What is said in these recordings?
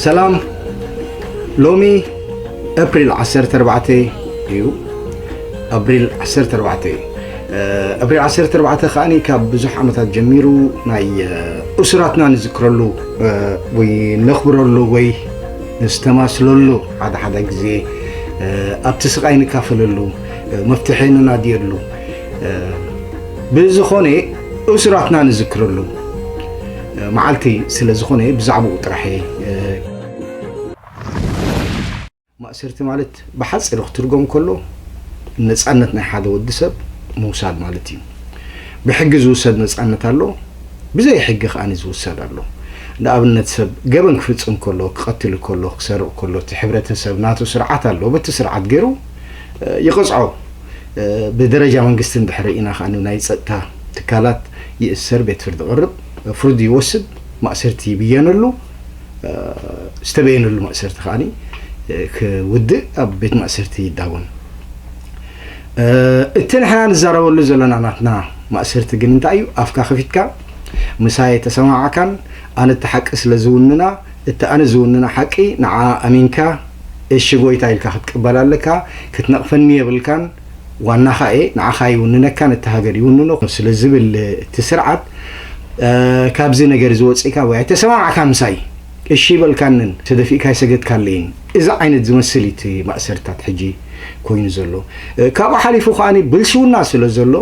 ሰላም። ሎሚ ኣፕሪል ዓሰርተ ኣርባዕተ እዩ። ኣፕሪል ዓሰርተ ኣርባዕተ እዩ። ኣፕሪል ዓሰርተ ኣርባዕተ ከዓኒ ካብ ብዙሕ ዓመታት ጀሚሩ ናይ እሱራትና ንዝክረሉ ወይ ነኽብረሉ ወይ ንስተማስለሉ፣ ሓደ ሓደ ግዜ ኣብቲ ስቓይ ንካፈለሉ፣ መፍትሒ ንናድየሉ፣ ብዝኾነ እሱራትና ንዝክረሉ መዓልቲ ስለ ዝኾነ ብዛዕባኡ ጥራሕ እየ ማእሰርቲ ማለት ብሓጺሩ ክትርጎም ከሎ፣ ነጻነት ናይ ሓደ ወዲ ሰብ ምውሳድ ማለት እዩ። ብሕጊ ዝውሰድ ነጻነት ኣሎ፣ ብዘይ ሕጊ ከኣ ዝውሰድ ኣሎ። ንኣብነት ሰብ ገበን ክፍጽም ከሎ፣ ክቐትል ከሎ፣ ክሰርቕ ከሎ፣ እቲ ሕብረተሰብ ናቱ ስርዓት ኣሎ፣ በቲ ስርዓት ገይሩ ይቕጽዖ። ብደረጃ መንግስቲ እንድሕር ርኢና ከኣ ናይ ጸጥታ ትካላት ይእሰር፣ ቤት ፍርዲ ይቐርብ፣ ፍርዲ ይወስድ፣ ማእሰርቲ ይብየነሉ። ዝተበየነሉ ማእሰርቲ ከዓኒ ክውድእ ኣብ ቤት ማእሰርቲ ይዳጎን። እቲ ንሕና ንዛረበሉ ዘለና ናትና ማእሰርቲ ግን እንታይ እዩ? ኣፍካ ከፊትካ ምሳይ ተሰማማዕካን ኣነ እቲ ሓቂ ስለ ዝውንና፣ እቲ ኣነ ዝውንና ሓቂ ንዓ ኣሚንካ እሺ ጎይታ ኢልካ ክትቅበል ኣለካ። ክትነቕፈኒ የብልካን። ዋናኻ እየ፣ ንዓኻ ይውንነካን እቲ ሃገር ይውንኖ ስለ ዝብል እቲ ስርዓት፣ ካብዚ ነገር እዚ ወፂእካ ወይ ኣይተሰማማዕካ ምሳይ እሺ በልካንን ተደፊእካ ይሰገድካለይን፣ እዚ ዓይነት ዝመስል እዩ እቲ ማእሰርታት ሕጂ ኮይኑ ዘሎ። ካብኡ ሓሊፉ ከዓኒ ብልሽውና ስለ ዘሎ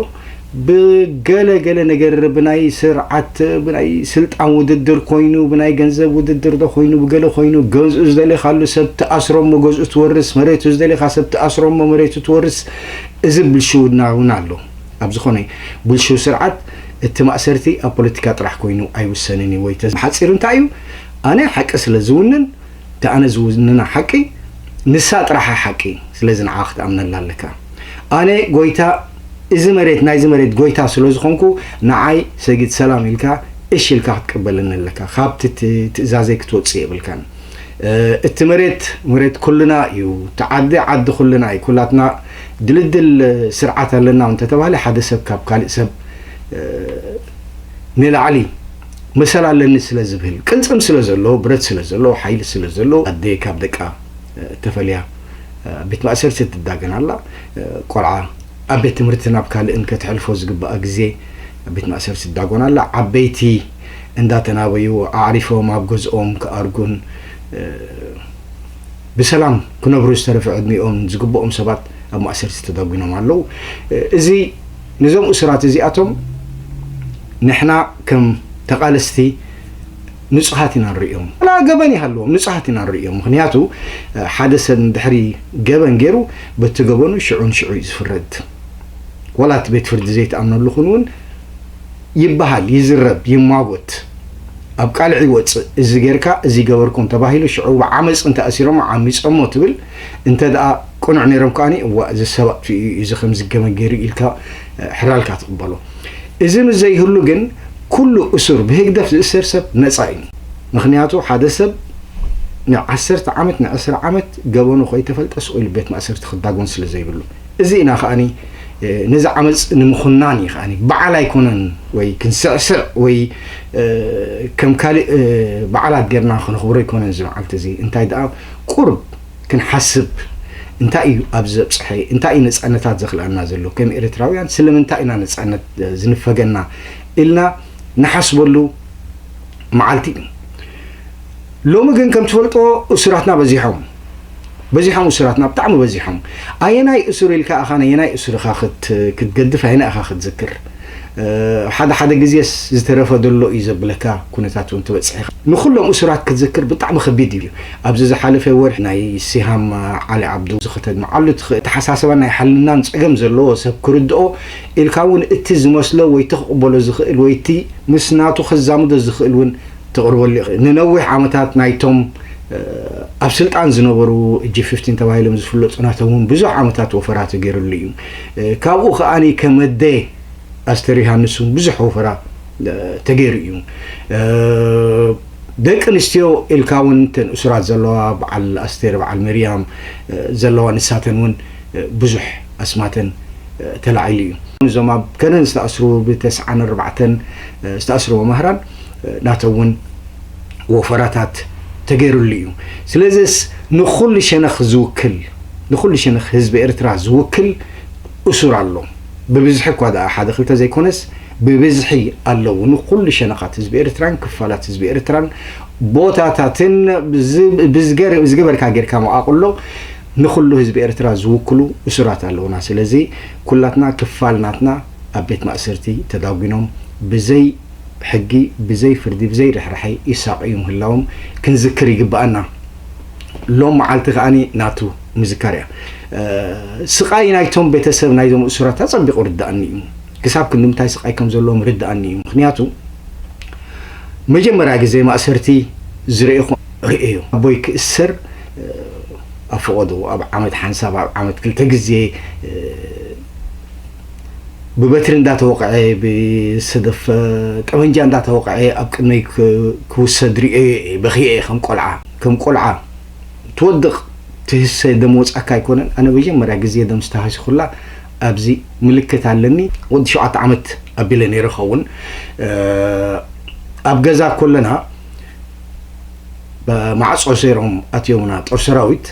ብገለ ገለ ነገር ብናይ ስርዓት ብናይ ስልጣን ውድድር ኮይኑ ብናይ ገንዘብ ውድድር ዶ ኮይኑ ብገለ ኮይኑ ገዝኡ ዝደለኻሉ ሰብ ትኣስሮ እሞ ገዝኡ ትወርስ፣ መሬቱ ዝደለኻ ሰብ ትኣስሮ እሞ መሬቱ ትወርስ። እዚ ብልሽውና እውን ኣሎ። ኣብ ዝኾነ ብልሽው ስርዓት እቲ ማእሰርቲ ኣብ ፖለቲካ ጥራሕ ኮይኑ ኣይውሰንን እዩ። ወይ ተዝ-፣ ብሓጺሩ እንታይ እዩ? ኣነ ሓቂ ስለ ዝውንን፣ እቲ ኣነ ዝውንና ሓቂ፣ ንሳ ጥራሓ ሓቂ። ስለዚ ንዓ ክትኣምነላ ኣለካ። ኣነ ጎይታ፣ እዚ መሬት፣ ናይዚ መሬት ጎይታ ስለ ዝኾንኩ፣ ንዓይ ሰጊድ ሰላም ኢልካ፣ እሺ ኢልካ ክትቅበለኒ ኣለካ። ካብቲ ት-፣ ትእዛዘይ ክትወጽእ የብልካን። እ፣ እቲ መሬት፣ መሬት ኩልና እዩ። እቲ ዓዲ፣ ዓዲ ኩልና እዩ። ኩላትና ድልድል ስርዓት ኣለና እንተተባህለ፣ ሓደ ሰብ ካብ ካልእ ሰብ፣ እ፣ ንላዕሊ መሰል ኣለኒ ስለ ዝብህል፣ ቅልጽም ስለ ዘሎ፣ ብረት ስለ ዘሎ፣ ሓይሊ ስለ ዘሎ፣ ኣደ ካብ ደቃ፣ እ፣ ተፈልያ፣ እ፣ ቤት ማእሰርቲ ትዳገን ኣላ። እ፣ ቆልዓ ኣብ ቤት ትምህርቲ ናብ ካልእን ከተሕልፎ ዝግባኣ ግዜ ኣብ ቤት ማእሰርቲ ትዳጎን ኣላ። ዓበይቲ እንዳተናበዩ ኣዕሪፎም ኣብ ገዝኦም ክኣርጉን፣ እ፣ ብሰላም ክነብሩ ዝተረፈ ዕድሚኦም ዝግብኦም ሰባት ኣብ ማእሰርቲ ተዳጒኖም ኣለዉ። እዚ፣ ነዞም እሱራት እዚኣቶም ንሕና ከም ተቓለስቲ ንጹሃት ኢና ንርእዮም። ዋላ ገበን ይሃልዎም፣ ንጹሃት ኢና ንርእዮም። ምኽንያቱ፣ ሓደ ሰብ እንድሕሪ ገበን ገይሩ፣ በቲ ገበኑ ሽዑ ንሽዑ እዩ ዝፍረድ። ዋላ እቲ ቤት ፍርዲ ዘይትኣምነሉ ኹን እውን፣ ይበሃል፣ ይዝረብ፣ ይማጎት፣ ኣብ ቃልዕ ይወጽእ። እዚ ጌርካ፣ እዚ ገበርኩም ተባሂሉ፣ ሽዑ ብዓመጽ እንተ ኣሲሮሞ፣ ዓሚጾሞ ትብል። እንተ ደኣ ቅኑዕ ነይሮም ከኣኒ፣ እዋ፣ እዚ ሰብ ኣጥፊኡ እዩ፣ እዚ ከምዚ ገበን ገይሩ ኢልካ፣ ሕራልካ ትቕበሎ። እዚ ምስ ዘይህሉ ግን፣ ኩሉ እሱር፣ ብህግደፍ ዝእሰር ሰብ ነጻ እዩ። ምኽንያቱ፣ ሓደ ሰብ ንዓሰርተ ዓመት፣ ንዕስራ ዓመት ገበኑ ከይተፈልጠ ስቕ ኢሉ ቤት ማእሰርቲ ክዳጎን ስለ ዘይብሉ። እዚ ኢና ከኣኒ፣ እ፣ ነዚ ዓመጽ ንምኹናን እዩ ከኣኒ። በዓል ኣይኮነን ወይ ክንስዕስዕ ወይ፣ እ፣ ከም ካልእ፣ እ፣ በዓላት ጌርና ከነኽብሮ ኣይኮነን እዚ መዓልቲ እዚ። እንታይ ደኣ ቁሩብ ክንሓስብ፣ እንታይ እዩ ኣብዚ ዘብጽሐ? እንታይ እዩ ነጻነታት ዘኽልኣና ዘሎ? ከም ኤርትራውያን ስለምንታይ ኢና ነጻነት፣ እ፣ ዝንፈገና? ኢልና ንሓስበሉ መዓልቲ እዩ። ሎሚ ግን ከም ትፈልጦ እሱራትና በዚሖም። በዚሖም እሱራትና፣ ብጣዕሚ በዚሖም። ኣየናይ እሱር ኢልካ ኢኻ ነየናይ እሱር ኢኻ ክት-፣ ክትገድፍ፣ ኣየናይ ኢኻ ክትዝክር? እ፣ ሓደ ሓደ ግዜስ ዝተረፈ ደሎ እዩ ዘብለካ ኩነታት እውን ትበጽሕ ኢኻ። ንኹሎም እሱራት ክትዝክር ብጣዕሚ ከቢድ እዩ። ኣብዚ ዝሓለፈ ወርሒ ናይ ሲሃም ዓሊ ዓብዱ ዝኽተድ መዓሉ ትኽእል ኣተሓሳስባ ናይ ሓልናን ጸገም ዘለዎ ሰብ ክርድኦ ኢልካ እውን እቲ ዝመስሎ ወይ እቲ ክቕበሎ ዝኽእል ወይ እቲ ምስ ናቱ ከዛምዶ ዝኽእል እውን ተቕርበሉ ይኽእል። ንነዊሕ ዓመታት ናይቶም፣ እ፣ ኣብ ስልጣን ዝነበሩ ጂ ፊፍቲን ተባሂሎም ዝፍለጡ ናቶም እውን ብዙሕ ዓመታት ወፈራ ተገይሩሉ እዩ። እ፣ ካብኡ ከኣኒ ከመደ ኣስተር ዮሃንስ እውን ብዙሕ ወፈራ፣ እ፣ ተገይሩ እዩ። እ፣ ደቂ ኣንስትዮ ኢልካ እውን እተን እሱራት ዘለዋ በዓል ኣስቴር፣ በዓል መርያም፣ እ፣ ዘለዋ ንሳተን እውን፣ እ፣ ብዙሕ ኣስማተን፣ እ፣ ተላዒሉ እዩ። እዞም ኣብ ከነን ዝተኣስሩ ብተስዓን ኣርባዕተን፣ እ፣ ዝተኣስሩ መምህራን፣ እ፣ ናቶም እውን ወፈራታት ተገይሩሉ እዩ። ስለዚስ ንኹሉ ሸነኽ ዝውክል፣ ንኹሉ ሸነኽ ህዝቢ ኤርትራ ዝውክል እሱር ኣሎ። ብብዝሒ እኳ ደኣ ሓደ ክልተ ዘይኮነስ ብብዝሒ ኣለዉ። ንኹሉ ሸነኻት ህዝቢ ኤርትራን ክፋላት ህዝቢ ኤርትራን ቦታታትን ብዝ-፣ ብዝገር-፣ ዝገበርካ ጌርካ መቓቕሎ ንኹሉ ህዝቢ ኤርትራ ዝውክሉ እሱራት ኣለዉና። ስለዚ ኩላትና ክፋል ናትና ኣብ ቤት ማእሰርቲ ተዳጒኖም ብዘይ ሕጊ፣ ብዘይ ፍርዲ፣ ብዘይ ርሕራሐ ይሳቐዩ ምህላዎም ክንዝክር ይግብኣና። ሎም መዓልቲ ከኣኒ ናቱ ምዝካር እያ። እ፣ ስቓይ ናይቶም ቤተሰብ ናይዞም እሱራት ኣጸቢቑ ርድኣኒ እዩ። ክሳብ ክንዲ ምንታይ ስቓይ ከም ዘለዎም ርድኣኒ እዩ። ምኽንያቱ መጀመርያ ግዜ ማእሰርቲ ዝረኤኹ ርእዮ። ኣቦይ ክእሰር፣ እ፣ ኣብ ፈቐዶ ኣብ ዓመት ሓንሳብ ኣብ ዓመት ክልተ ግዜ፣ እ፣ ብበትሪ እንዳተወቕዐ፣ ብሰደፍ፣ እ፣ ጠበንጃ እንዳተወቕዐ ኣብ ቅድመይ ክ-፣ ክውሰድ ርእዮ እየ። በኽየ እየ ከም ቆልዓ፣ ከም ቆልዓ ትወድቕ ትህሰ ደም ወጻካ ኣይኮነን። ኣነ መጀመርያ ግዜ ደም ዝተሃስኹላ ኣብዚ ምልክት ኣለኒ። ወዲ ሸውዓተ ዓመት ኣቢለ ነይረ ኸውን። እ፣ ኣብ ገዛ ኮለና ማዕጾ ሰይሮም ኣትዮምና ጦር ሰራዊት።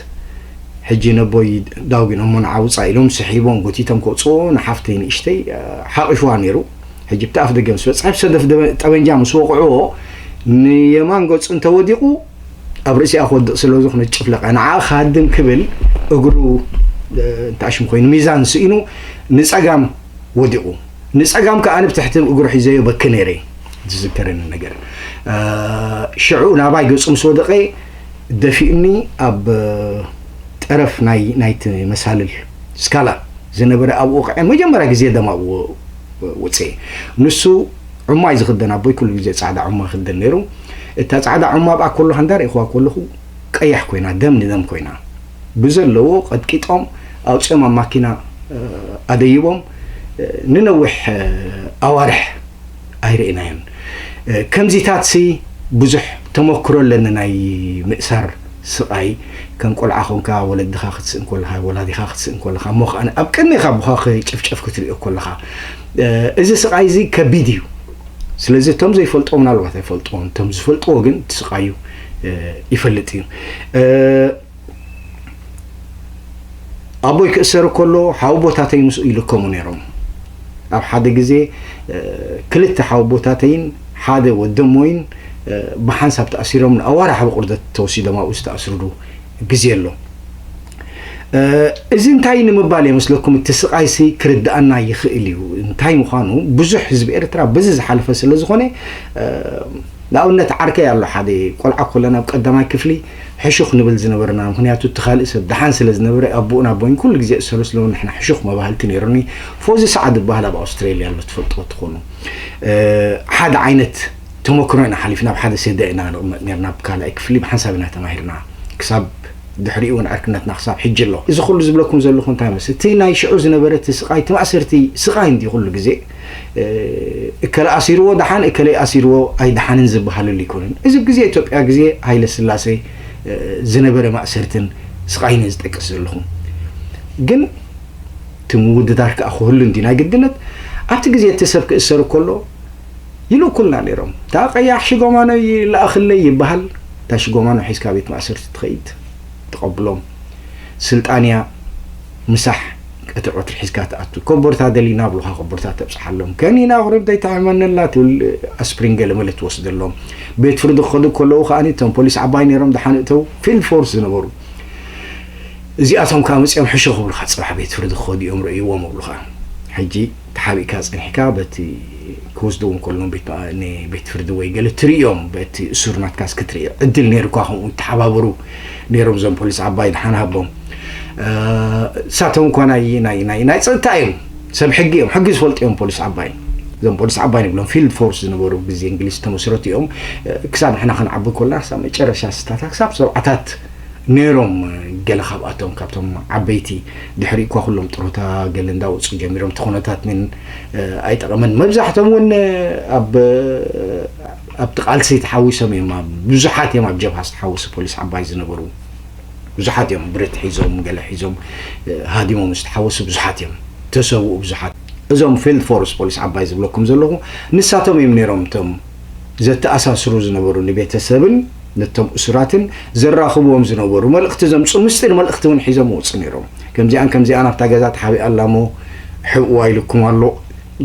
ሕጂ ነቦይ ዳጒኖሞ ንዓ ውጻእ ኢሎም ስሒቦም ጎቲቶም ከውጽዎ ንሓፍተይ ንእሽተይ፣ እ፣ ሓቒፍዋ ነይሩ። ሕጂ ብቲ ኣፍ ደገ ምስ በጽሐ ብሰደፍ ደበ-፣ ጠበንጃ ምስ ወቕዕዎ ንየማን ገጹ እንተወዲቑ ኣብ ርእሲኣ ክወድቕ ስለ ዝኾነ ጭፍለቐ ንዓ ክሃድም ክብል እግሩ፣ እ፣ እንታሽም ኮይኑ ሚዛን ስኢኑ ንጸጋም ወዲቑ። ንጸጋም ከኣ ብትሕቲ እግሩ ሒዘዮ በኪ ነይረ። ዝዝከረኒ ነገር፣ እ፣ ሽዑ ናባይ ገጹ ምስ ወደቐ ደፊኡኒ ኣብ፣ እ፣ ጠረፍ ናይ፣ ናይቲ መሳልል ስካላ ዝነበረ ኣብኡ ወቕዐ። መጀመርያ ግዜ ደም ኣብኡ ወጽኤ። ንሱ ዑማ እዩ ዝኽደን፣ ኣቦይ ኩሉ ግዜ ጻዕዳ ዑማ ይኽደን ነይሩ። እታ ጻዕዳ ዑማ ኣብኣ ከለኹ እንዳ ርእኹዋ ከለኹ ቀያሕ ኮይና፣ ደም ንደም ኮይና። ብዘለዎ ቀጥቂጦም ኣውጺኦም ኣብ ማኪና፣ እ፣ ኣደይቦም፣ እ፣ ንነዊሕ፣ እ፣ ኣዋርሕ ኣይርኢናዮን። እ፣ ከምዚታት ሲ ብዙሕ ተመክሮ ኣለኒ ናይ ምእሳር ስቓይ። ከም ቆልዓ ኾንካ ወለድኻ ክትስእን ከለኻ፣ ወላዲኻ ክትስእን ከለኻ፣ እሞ ኸኣ ኣብ ቅድሜኻ ኣቦኻ ክጭፍጨፍ ክትሪኦ ከለኻ፣ እ፣ እዚ ስቓይ እዚ ከቢድ እዩ። ስለዚ እቶም ዘይፈልጥዎ ምናልባት ኣይፈልጥዎን፣ እቶም ዝፈልጥዎ ግን እቲ ስቓዩ፣ እ፣ ይፈልጥ እዩ። እ፣ ኣቦይ ክእሰር ከሎ ሓወቦታተይ ምስኡ ይልከሙ ነይሮም። ኣብ ሓደ ግዜ፣ እ፣ ክልተ ሓወቦታተይን ሓደ ወደሞይን፣ እ፣ ብሓንሳብ ተኣሲሮም ንኣዋርሕ ኣብ ቁርደት ተወሲዶም ኣብኡ ዝተኣስርሉ ግዜ ኣሎ። እ፣ እዚ እንታይ ንምባል እየ መስለኩም? እቲ ስቓይሲ ክርድኣና ይኽእል እዩ። እንታይ ምዃኑ ብዙሕ ህዝቢ ኤርትራ በዚ ዝሓለፈ ስለ ዝኾነ፣ እ፣ ንኣብነት ዓርከይ ኣሎ ሓደ ቆልዓ ኮለና ኣብ ቀዳማይ ክፍሊ ሕሹኽ ንብል ዝነበርና፣ ምኽንያቱ እቲ ካልእ ሰብ ደሓን ስለ ዝነበረ ኣቦኡን ኣቦይን ኩሉ ግዜ እሰሩ ስለ ንሕና ሕሹኽ መባህልቲ ነይሩኒ። ፎዚ ሰዓድ ዝበሃል ኣብ ኣውስትሬልያ ኣሎ ትፈልጥዎ ትኾኑ። እ፣ ሓደ ዓይነት ተመክሮ ኢና ሓሊፍና፣ ኣብ ሓደ ሴዳ ኢና ንቕመጥ ነርና፣ ኣብ ካልኣይ ክፍሊ ብሓንሳብ ኢና ተማሂርና። ክሳብ ድሕሪኡ እውን ዕርክነትና ክሳብ ሕጂ ኣሎ። እዚ ኩሉ ዝብለኩም ዘለኹ እንታይ መስል፣ እቲ ናይ ሽዑ ዝነበረ እቲ ስቓይ፣ እቲ ማእሰርቲ ስቓይ እንዲ ኩሉ ግዜ፣ እ፣ እከለ ኣሲርዎ ደሓን፣ እከለ ኣሲርዎ ኣይደሓንን ዝበሃለሉ ኣይኮነን። እዚ ግዜ ኢትዮጵያ ግዜ ሃይለ ስላሴ፣ እ፣ ዝነበረ ማእሰርትን ስቓይን እየ ዝጠቅስ ዘለኹ። ግን እቲ ምውድዳር ከኣ ክህሉ እንዲ ናይ ግድነት። ኣብቲ ግዜ እቲ ሰብ ክእሰር ከሎ ይልእኩልና ነይሮም። እታ ቀያሕ ሽጎማኖ ይለኣኽለይ ይበሃል። እታ ሽጎማኖ ሒዝካ ቤት ማእሰርቲ ትኸይድ፣ ተቐብሎም። ስልጣንያ ምሳሕ ቀትሪ ቀትሪ ሒዝካ ትኣቱ። ኮቦርታ ደሊና ብሉኻ ኮቦርታ ተብጽሓሎም። ከኒና ኣቑርብ ዘይትሕመነላ ትብል ኣስፕሪን ገለ መለ ትወስደሎም። ቤት ፍርዲ ክኸዱ ከለዉ ከኣ እቶም ፖሊስ ዓባይ ነይሮም፣ ደሓን እተው ፊልድ ፎርስ ዝነበሩ። እዚኣቶም ከኣ መጺኦም ሕሹኽ ክብሉኻ፣ ጽባሕ ቤት ፍርዲ ክኸዱ እዮም፣ ረእይዎም ይብሉኻ። ሕጂ ተሓቢእካ ጸኒሕካ በቲ ክወስድዎ እንከለዉ ቤት፣ ንቤት ፍርዲ ወይ ገለ ትርእዮም፣ በቲ እሱር ናትካስ ክትርኢ ዕድል ነይሩካ፣ ከምኡ ይተሓባበሩ ነይሮም እዞም ፖሊስ ዓባይ፣ ደሓን ሃቦም። እ፣ እሳቶም እኳ ናይ፣ ናይ፣ ናይ፣ ናይ ጸጥታ እዮም፣ ሰብ ሕጊ እዮም፣ ሕጊ ዝፈልጡ እዮም ፖሊስ ዓባይ። እዞም ፖሊስ ዓባይ ንብሎም ፊልድ ፎርስ ዝነበሩ፣ ግዜ እንግሊዝ ዝተመስረቱ እዮም። እ፣ ክሳብ ንሕና ክንዓቢ ከለና፣ ክሳብ መጨረሻ ስታታ፣ ክሳብ ሰብዓታት ነይሮም። ገለ ካብኣቶም፣ ካብቶም ዓበይቲ፣ ድሕሪ እኳ ኩሎም ጥሮታ ገለ እንዳወፁ ጀሚሮም፣ እቲ ኩነታት ምን፣ እ፣ ኣይጠቐመን። መብዛሕቶም እውን፣ እ፣ ኣብ፣ እ፣ ኣብቲ ቃልሲ ተሓዊሶም እዮም። ኣብ ብዙሓት እዮም ኣብ ጀብሃ ዝተሓወሱ ፖሊስ ዓባይ ዝነበሩ። ብዙሓት እዮም ብረት ሒዞም፣ ገለ ሒዞም፣ እ፣ ሃዲሞም ዝተሓወሱ ብዙሓት እዮም። ተሰውኡ ብዙሓት። እዞም ፊልድ ፎርስ ፖሊስ ዓባይ ዝብለኩም ዘለኹ፣ ንሳቶም እዮም ነይሮም እቶም ዘተኣሳስሩ ዝነበሩ ንቤተሰብን ነቶም እሱራትን ዘራኽብዎም ዝነበሩ መልእኽቲ ዘምፅኡ ምስጢር መልእኽቲ እውን ሒዞም ወፁ ነይሮም። ከምዚኣን ከምዚኣን ኣብታ ገዛ ተሓቢኣ ኣላ እሞ ሕብእዋ ኢልኩም ኣሎ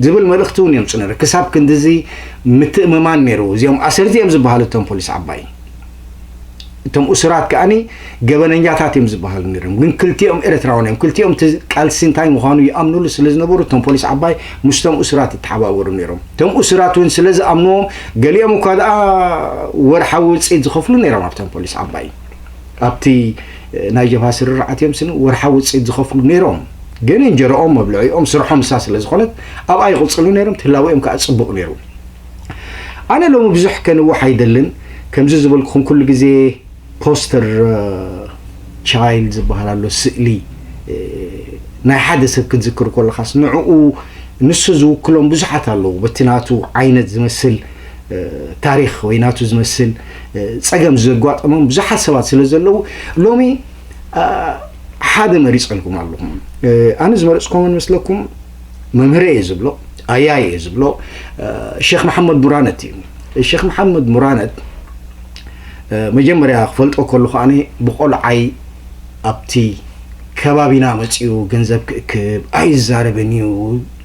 ዝብል መልእኽቲ እውን የምፁ ነይሩ። ክሳብ ክንድዚ ምትእምማን ነይሩ። እዚኦም ኣሰርቲ እዮም ዝበሃሉ እቶም ፖሊስ ዓባይ። እቶም እሱራት ከኣኒ ገበነኛታት እዮም ዝበሃሉ ነይሮም። ግን ክልቲኦም ኤርትራውያን እዮም። ክልቲኦም እቲ ቃልሲ እንታይ ምዃኑ ይኣምኑሉ ስለ ዝነበሩ እቶም ፖሊስ ዓባይ ምስቶም እሱራት ይተሓባበሩ ነይሮም። እቶም እሱራት እውን ስለ ዝኣምንዎም ገሊኦም እኳ ደኣ ወርሓዊ ውፅኢት ዝኸፍሉ ነይሮም ኣብቶም ፖሊስ ዓባይ። ኣብቲ ናይ ጀብሃ ስርርዓት እዮም ስኒ ወርሓዊ ውፅኢት ዝኸፍሉ ነይሮም። ግን እንጀርኦም መብልዒኦም ስርሖም እሳ ስለ ዝኾነት ኣብኣ ይቕፅሉ ነይሮም። ትላዊኦም ከዓ ፅቡቕ ነይሩ። ኣነ ሎሚ ብዙሕ ከንውሕ ኣይደልን። ከምዚ ዝበልኩኹም ኩሉ ግዜ ፖስተር ቻይልድ ዝበሃል ኣሎ፣ ስእሊ እ፣ ናይ ሓደ ሰብ ክትዝክር ከለኻስ ንዕኡ ንሱ ዝውክሎም ብዙሓት ኣለዉ። በቲ ናቱ ዓይነት ዝመስል እ፣ ታሪኽ ወይ ናቱ ዝመስል እ፣ ጸገም ዘጓጠሞም ብዙሓት ሰባት ስለ ዘለዉ ሎሚ እ፣ ሓደ መሪጸልኩም ኣለኹም። እ፣ ኣነ ዝመረጽኩምን መስለኩም መምህረ እየ ዝብሎ፣ ኣያይ እየ ዝብሎ እ፣ ሼክ መሓመድ ሙራነት እዩ። ሼክ መሓመድ ሙራነት እ፣ መጀመርያ ክፈልጦ ከለኹ ኣነ ብቆልዓይ ኣብቲ ከባቢና መፂኡ ገንዘብ ክእክብ ኣይዛረብን እዩ።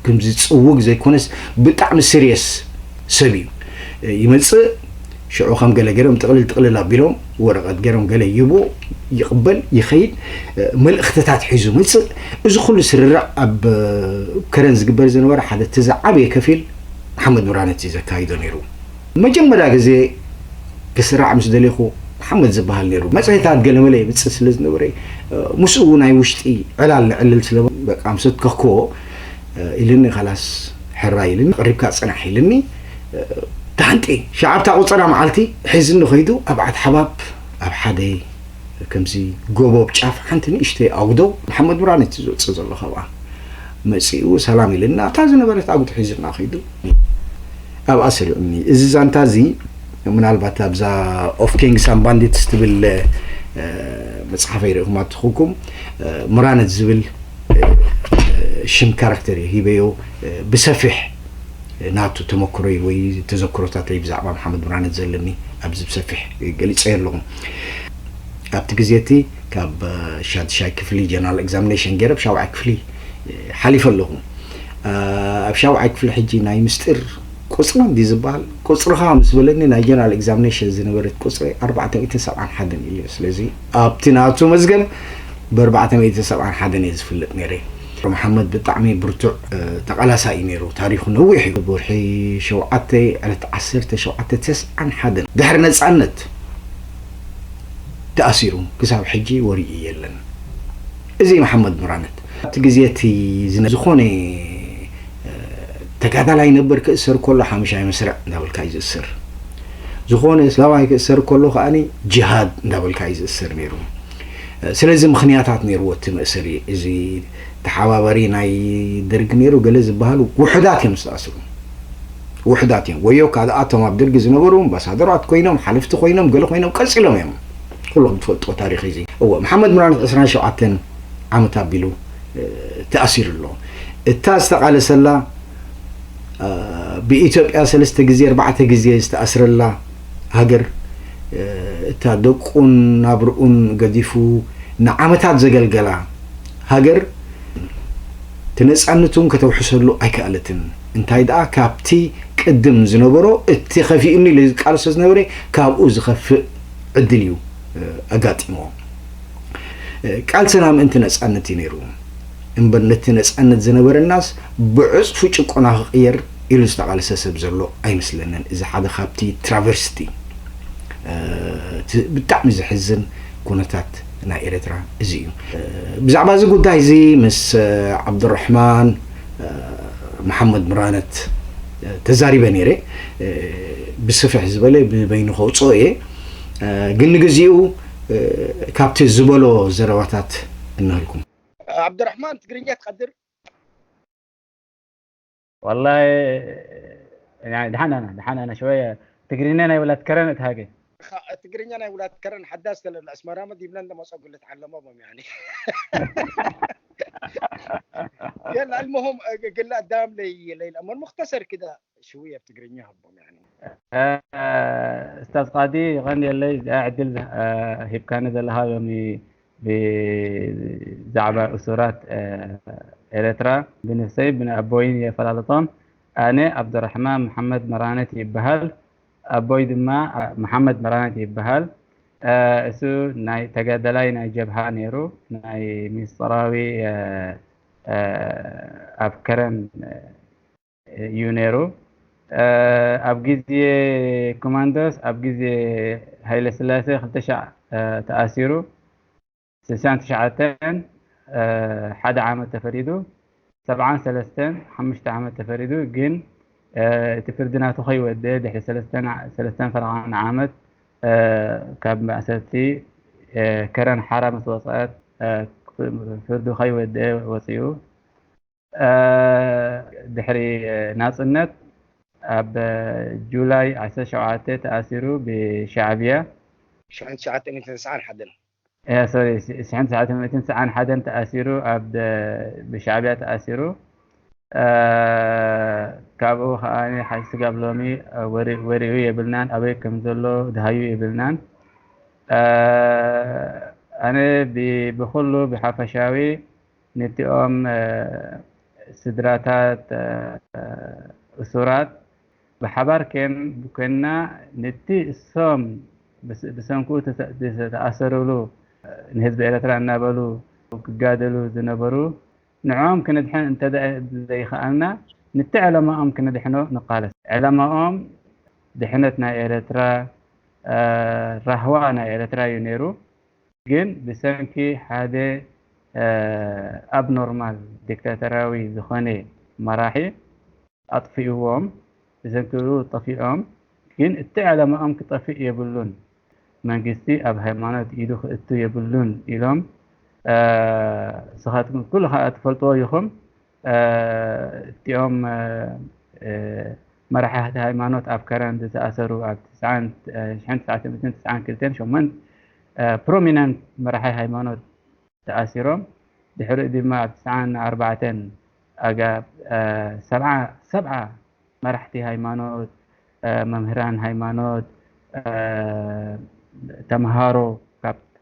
ከምዚ ፅውግ ዘይኮነስ ብጣዕሚ ስሪየስ ሰብ እዩ። እ፣ ይመፅእ ሽዑ ከም ገለ ገይሮም ጥቕልል ጥቕልል ኣቢሎም ወረቐት ገይሮም ገለ ይቦ ይቕበል ይኸይድ እ፣ መልእኽትታት ሒዙ መፅእ። እዚ ኩሉ ስርርዕ ኣብ እ፣ ከረን ዝግበር ዝነበረ ሓደ እቲ ዝዓበየ ከፊል መሓመድ ብርሃነ እቲ ዘካይዶ ነይሩ። መጀመርያ ግዜ ክስራዕ ምስ ደሌኹ ሓመድ ዝበሃል ነይሩ። መጽሔታት ገለመለ የምጽእ ስለ ዝነበረ፣ እ፣ ምስኡ ናይ ውሽጢ ዕላል ንዕልል ስለ በቃ ምስ ኣትከኽክዎ፣ እ፣ ኢልኒ፣ "ኸላስ ሕራይ" ኢልኒ፣ "ቀሪብካ ጽናሕ" ኢልኒ። እ፣ ተሓንጢ ሸዓብታ ቁጸራ መዓልቲ ሒዝኒ ኸይዱ ኣብ ዓድ ሓባብ ኣብ ሓደ ከምዚ ጎቦ ኣብ ጫፍ ሓንቲ ንእሽተይ ኣጉዶ መሓመድ ብርሃነ እቲ ዝወጽእ ዘሎ ካብኣ መጺኡ ሰላም ኢልና ኣብታ ዝነበረት ኣጉዶ ሒዝና ኸይዱ። ኣብኣ ሰሪዑኒ። እዚ ዛንታ እዚ ምናልባት ኣብዛ ኦፍ ኪንግስ ኣንድ ባንዲትስ ትብል እ፣ መጽሓፈይ ርኢኹማ ትኾንኩም። እ፣ ምራነት ዝብል እ፣ ሽም ካራክተር እየ ሂበዮ። እ፣ ብሰፊሕ ናቱ ተመክሮይ ወይ ተዘክሮታተይ ብዛዕባ መሓመድ ምራነት ዘለኒ ኣብዚ ብሰፊሕ ገሊጸዮ ኣለኹ። ኣብቲ ግዜ እቲ ካብ እ፣ ሻድሻይ ክፍሊ ጀነራል ኤግዛሚኔሽን ገይረ ኣብ ሻውዓይ ክፍሊ እ፣ ሓሊፈ ኣለኹ። እ፣ ኣብ ሻውዓይ ክፍሊ ሕጂ ናይ ምስጢር ቁጽሪ እንዲ ዝበሃል ቁጽርኻ ምስ በለኒ ናይ ጀነራል ኤግዛሚኔሽን ዝነበረት ቁጽሪ ኣርባዕተ ሚእትን ሰብዓን ሓደን ኢሉ። ስለዚ ኣብቲ ናቱ መዝገብ ብኣርባዕተ ሚእትን ሰብዓን ሓደን እየ ዝፍለጥ ነይረ። መሓመድ ብጣዕሚ ብርቱዕ እ፣ ተቓላሳይ እዩ ነይሩ። ታሪኹ ነዊሕ እዩ። ብወርሒ ሸውዓተ ዕለት ዓሰርተ ሸውዓተ ተስዓን ሓደን ድሕሪ ነጻነት ተኣሲሩ ክሳብ ሕጂ ወሪኡ የለን። እዚ መሓመድ ምራነት ኣብቲ ግዜ እቲ ዝነ-፣ ዝኾነ እ፣ ተጋዳላይ ነበር ክእሰር ከሎ ሓሙሻይ መስርዕ እንዳበልካ እዩ ዝእሰር። ዝኾነ እስላማይ ክእሰር ከሎ ከኣኒ ጅሃድ እንዳበልካ እዩ ዝእሰር ነይሩ። እ፣ ስለዚ ምኽንያታት ነይርዎ እቲ መእሰሪ። እዚ ተሓባባሪ ናይ ደርግ ነይሩ ገለ ዝበሃሉ ውሑዳት እዮም ዝተኣስሩ። ውሑዳት እዮም። ወዮ ካልኣቶም ኣብ ደርጊ ዝነበሩ ኣምባሳደራት ኮይኖም፣ ሓለፍቲ ኮይኖም፣ ገለ ኮይኖም ቀጺሎም እዮም። ኩልኹም ትፈልጥዎ ታሪኽ እዚ። እወ፣ መሓመድ ምራን ዕስራን ሸውዓተን ዓመት ኣቢሉ፣ እ፣ ተኣሲሩ ኣሎ። እታ ዝተቓለሰላ፣ እ፣ ብኢትዮጵያ ሰለስተ ግዜ፣ ኣርባዕተ ግዜ ዝተኣስረላ ሃገር፣ እ፣ እታ ደቁን ናብርኡን ገዲፉ ንዓመታት ዘገልገላ ሃገር፣ እቲ ነጻነቱ እውን ከተውሕሰሉ ኣይከኣለትን። እንታይ ደኣ፣ ካብቲ ቅድም ዝነበሮ፣ እቲ ከፊኡኒ ኢሉ ዝቃለሶ ዝነበረ፣ ካብኡ ዝኸፍእ ዕድል እዩ፣ እ፣ ኣጋጢምዎ። እ፣ ቃልስና ምእንቲ ነጻነት እዩ ነይሩ። እምበር ነቲ ነጻነት ዝነበረናስ ብዕጽፉ ጭቆና ክቕየር ኢሉ ዝተቓለሰ ሰብ ዘሎ ኣይመስለንን። እዚ ሓደ ካብቲ ትራቨርስቲ፣ እ፣ እቲ ብጣዕሚ ዘሕዝን ኩነታት ናይ ኤርትራ እዚ እዩ። እ፣ ብዛዕባ እዚ ጉዳይ እዚ ምስ፣ እ፣ ዓብዱራሕማን፣ እ፣ መሓመድ ምራነት፣ እ፣ ተዛሪበ ነይረ። እ፣ ብስፍሕ ዝበለ ብበይኑ ከውፅኦ እየ። እ፣ ግን ንግዚኡ፣ እ፣ ካብቲ ዝበሎ ዘረባታት እነህልኩም። عبد الرحمن تقرينيات قدر والله يعني دحان انا دحان انا شويه تقرينين اي ولاد كرن اتهاجي ትግርኛ ናይ ውላት ከረን ሓዳስ ተለለ ኣስመራ መዲብና እንደመፀጉ ልትዓለሞም እዮም ያኒ يلا المهم ግላ ዳም ለይ ለይላ من مختصر كده شويه في ትግርኛ هبهم يعني ኡስታዝ ቃዲ፣ ይቐንየለይ እዚኣ ዕድል ሂብካኒ ዘለኻ ሎሚ ብዛዕባ እሱራት ኤረትራ። ብንፍሰይ ብንኣቦይን የፈላለጦም። ኣነ ኣብዱራሕማን መሓመድ መራነት ይበሃል። ኣቦይ ድማ መሓመድ መራነት ይበሃል። እሱ ናይ ተጋዳላይ ናይ ጀብሃ ነይሩ፣ ናይ ሚስጥራዊ ኣብ ከረን እዩ ነይሩ። ኣብ ግዜ ኮማንዶስ፣ ኣብ ግዜ ሃይለ ስላሴ ክልተ ሻዕ ተኣሲሩ፣ ስሳን ትሽዓተን ሓደ ዓመት ተፈሪዱ፣ ሰብዓን ሰለስተን ሓሙሽተ ዓመት ተፈሪዱ። ግን እቲ ፍርዲ ናቱ ከይወደ ድሕሪ ሰለስተን ፈረቓን ዓመት ካብ ማእሰርቲ ከረን ሓራ ምስ ወፀአት ፍርዱ ከይወደ ወፂኡ። ድሕሪ ናጽነት ኣብ ጁላይ ዓሰርተ ሸውዓተ ተኣሲሩ ብሻዕብያ። ሽሕን ትሽዓተ ሚእትን ተስዓን ሓደን ሶሪ፣ ሽሕን ትሽዓተ ሚእትን ተስዓን ሓደን ተኣሲሩ ኣብ ብሻዕብያ ተኣሲሩ። ካብኡ ከኣ ሓይሲ ስጋብ ሎሚ ወሪኡ የብልናን፣ ኣበይ ከም ዘሎ ድሃዩ የብልናን። ኣነ ብኩሉ ብሓፈሻዊ ነቲኦም ስድራታት እሱራት ብሓባር ኮንና ነቲ እሶም ብሰንኩ ዝተኣሰርሉ ንህዝቢ ኤረትራ እናበሉ ክጋደሉ ዝነበሩ ንዕኦም ክነድሕን እንተ ዘይኸኣልና ንቲ ዕለማኦም ክነድሕኖ ንቃለስ። ዕለማኦም ድሕነት ናይ ኤረትራ ራህዋ ናይ ኤረትራ እዩ ነይሩ። ግን ብሰንኪ ሓደ ኣብኖርማል ዲክታተራዊ ዝኾነ መራሒ ኣጥፊእዎም፣ ብሰንኪኡ ጠፊኦም። ግን እቲ ዕለማኦም ክጠፍእ የብሉን፣ መንግስቲ ኣብ ሃይማኖት ኢዱ ክእቱ የብሉን ኢሎም። ንስኻትኩም ኩሉ ከዓ ትፈልጥዎ ኢኹም። እቲኦም መራሕቲ ሃይማኖት ኣብ ከረን ዝተኣሰሩ ኣብ ትስዓን ሽሕን ትስዓተ ሚእትን ትስዓን ክልተን ሸሞንተ ፕሮሚነንት መራሒ ሃይማኖት ተኣሲሮም ድሕሪኡ ድማ ኣብ ትስዓን ኣርባዕተን ኣጋ ሰብዓ ሰብዓ መራሕቲ ሃይማኖት መምህራን ሃይማኖት ተምሃሮ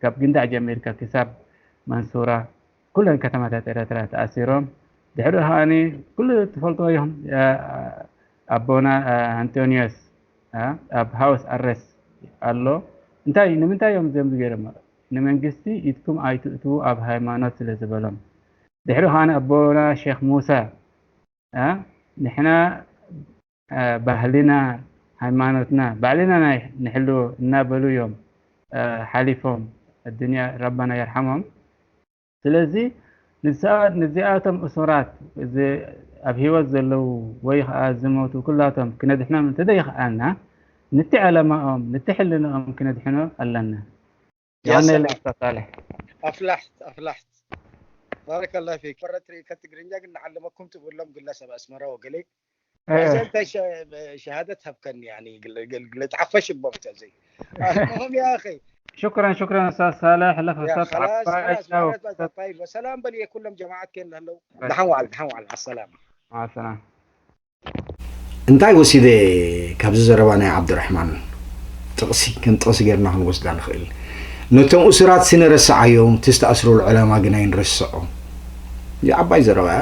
ካብ ግንዳዕ ጀሚርካ ክሳብ መንሱራ ኩለን ከተማታት ኤረትራ ተኣሲሮም ድሕሪኡ ከዓኒ ኩሉ ትፈልጥዎ ኢኹም ኣቦና ኣንቶኒዮስ ኣብ ሃውስ ኣረስ ኣሎ። እንታይ ንምንታይ እዮም ዘምዚ ገይሮም? ንመንግስቲ ኢድኩም ኣይትእትዉ ኣብ ሃይማኖት ስለ ዝበሎም። ድሕሪኡ ከዓኒ ኣቦና ሼክ ሙሳ ንሕና ባህልና ሃይማኖትና ባዕልና ናይ ንሕልዎ እናበሉ እዮም ሓሊፎም ኣዱንያ ረባና የርሓሞም። ስለዚ ንዚኣቶም እሱራት ኣብ ህይወት ዘለዉ ወይ ከዓ ዝሞቱ ኩላቶም ክነድሕኖም እንተዘይከኣልና ንቲ ዕለማኦም ንቲ ሕልንኦም ክነድሕኖ ኣለና። ኣፍላሕት ኣፍላሕት ባረከላ ፊክ መረት ሪእከ ትግርኛ ግን ንዓለመኩም ትብሎም ግለሰብ ኣስመራ ወገለይ እንታይ ሸሃደት ሃብከኒ ግለጽ ዓፈሽ ቦም ተዘይ ኣልሙሁም ያ ኣኺ شكرا شكرا استاذ صالح لك ሰላም በል የኩሎም ጀማዓት ከን ለለው ደሓን ዋዕል ደሓን ዋዕል ዓሰላማ مع السلامة እንታይ ወሲደ ካብዚ ዘረባ ናይ ዓብዱራሕማን ጥቕሲ ከም ጥቕሲ ጌርና ክንወስዳ ንኽእል። ነቶም እሱራት ስንረስዓዮም እቲ ዝተኣስሩሉ ዕላማ ግን ኣይንረስዖ። እዚ ዓባይ ዘረባ እያ።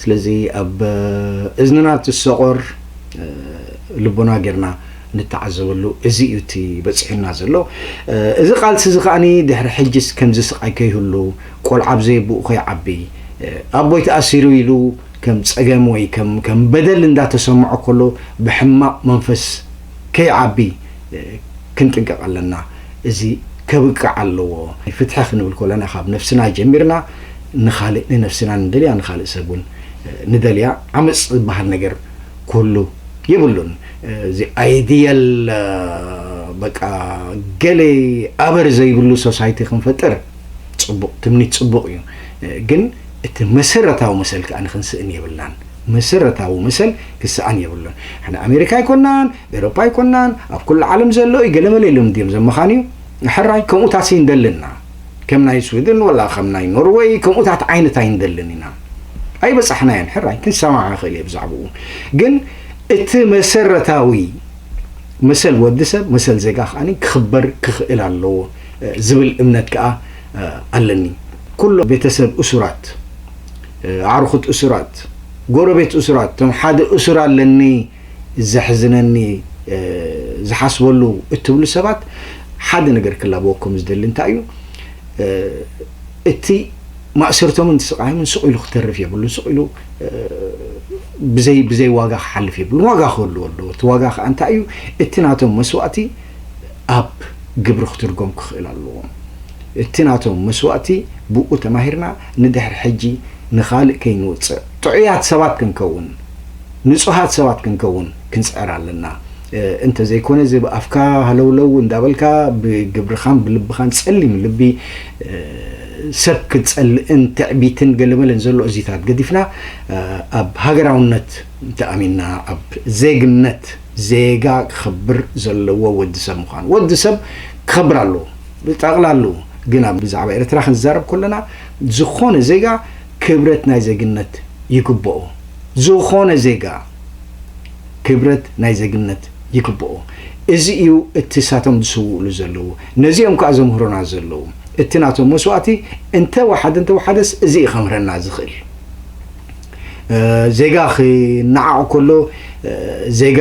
ስለዚ ኣብ እዝንና ትሰቆር ልቦና ጌርና ንተዓዘበሉ እዚ እዩ እቲ በፂሑና ዘሎ። እዚ ቃልሲ እዚ ከዓኒ ድሕሪ ሕጅስ ከምዚ ስቓይ ከይህሉ ቆልዓ ብዘየብኡ ከይዓቢ ኣቦይ ተኣሲሩ ኢሉ ከም ጸገም ወይ ከም ከም በደል እንዳተሰምዖ ከሎ ብሕማቕ መንፈስ ከይዓቢ ክንጥንቀቕ ኣለና። እዚ ከብቅዕ ኣለዎ። ፍትሒ ክንብል ከለና ካብ ነፍስና ጀሚርና ንኻልእ ንነፍስና ንደልያ ንኻልእ ሰብ እውን ንደልያ። ዓመፅ ዝበሃል ነገር ክህሉ የብሉን። እዚ ኣይድየል በቃ ገለ ኣበር ዘይብሉ ሶሳይቲ ክንፈጥር ፅቡቕ ትምኒት ፅቡቕ እዩ። ግን እቲ መሰረታዊ መሰል ከዓ ንክንስእን የብልናን። መሰረታዊ መሰል ክስኣን የብሉን። ሕና ኣሜሪካ ኣይኮናን፣ ኤሮፓ ኣይኮናን፣ ኣብ ኩሉ ዓለም ዘሎ እዩ። ገለመለ ኢሎም እንድዮም ዘመኻንዩ። ሕራይ ከምኡታት ይንደልና። ከም ናይ ስዊድን ወላ ከም ናይ ኖርወይ ከምኡታት ዓይነት ኣይንደልን ኢና። ኣይበጻሕናዮን። ሕራይ ክንሰማዕ ንኽእል እየ ብዛዕባኡ። ግን እቲ መሰረታዊ መሰል ወዲ ሰብ፣ መሰል ዜጋ ከኣ ክኽበር ክኽእል ኣለዎ ዝብል እምነት ከኣ ኣለኒ። ኩሎ ቤተሰብ እሱራት፣ ኣዕሩኽት እሱራት፣ ጎረቤት እሱራት፣ እቶም ሓደ እሱር ኣለኒ ዘሕዝነኒ ዝሓስበሉ እትብሉ ሰባት፣ ሓደ ነገር ክላበወኩም ዝደሊ እንታይ እዩ? እቲ ማእሰርቶምን ስቓዮምን ስቕ ኢሉ ክተርፍ የብሉን። ስቕ ኢሉ ብዘይ ብዘይ ዋጋ ክሓልፍ የብሉን። ዋጋ ክህልዎ ኣለዎ። እቲ ዋጋ ከዓ እንታይ እዩ? እቲ ናቶም መስዋእቲ ኣብ ግብሪ ክትርጎም ክኽእል ኣለዎ። እቲ ናቶም መስዋእቲ ብኡ ተማሂርና ንድሕሪ ሕጂ ንኻልእ ከይንወፅእ፣ ጥዑያት ሰባት ክንከውን፣ ንፁሃት ሰባት ክንከውን ክንፅዕር ኣለና። እንተዘይኮነ እዚ ብኣፍካ ሃለውለው እንዳበልካ ብግብርኻን ብልብኻን ፀሊም ልቢ ሰብ ክትፀልእን ትዕቢትን ገለመለን ዘሎ እዚታት ገዲፍና ኣብ ሃገራውነት ተኣሚንና ኣብ ዜግነት ዜጋ ክኸብር ዘለዎ ወዲ ሰብ ምዃን ወዲ ሰብ ክኸብር ኣለዎ። ብጠቕላሉ ግና ብዛዕባ ኤርትራ ክንዛረብ ከለና ዝኾነ ዜጋ ክብረት ናይ ዜግነት ይግብኦ። ዝኾነ ዜጋ ክብረት ናይ ዜግነት ይግብኦ። እዚ እዩ እቲ ሳቶም ዝስውእሉ ዘለዉ። ነዚኦም ከዓ ዘምህሩና ዘለዉ። እቲ ናቶም መስዋእቲ እንተወሓደ እንተወሓደስ እዚ እዩ ከምህረና ዝኽእል። ዜጋ ክነዓቕ ከሎ ዜጋ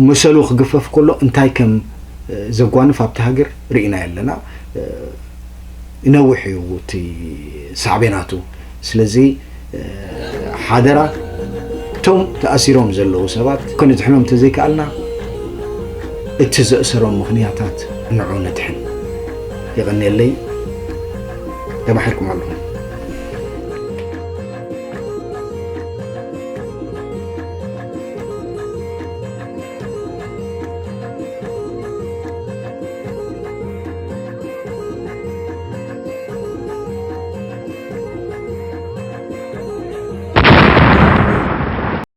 መሰሉ ክግፈፍ ከሎ እንታይ ከም ዘጓንፍ ኣብቲ ሃገር ርኢና ኣለና። ይነውሕ እዩ እቲ ሳዕቤናቱ። ስለዚ ሓደራ እቶም ተኣሲሮም ዘለዉ ሰባት ከነድሕኖም እንተዘይከኣልና እቲ ዘእሰሮም ምኽንያታት ንዑ ነድሕን። የቐንየለይ። ተማሒርኩም ኣለኹም።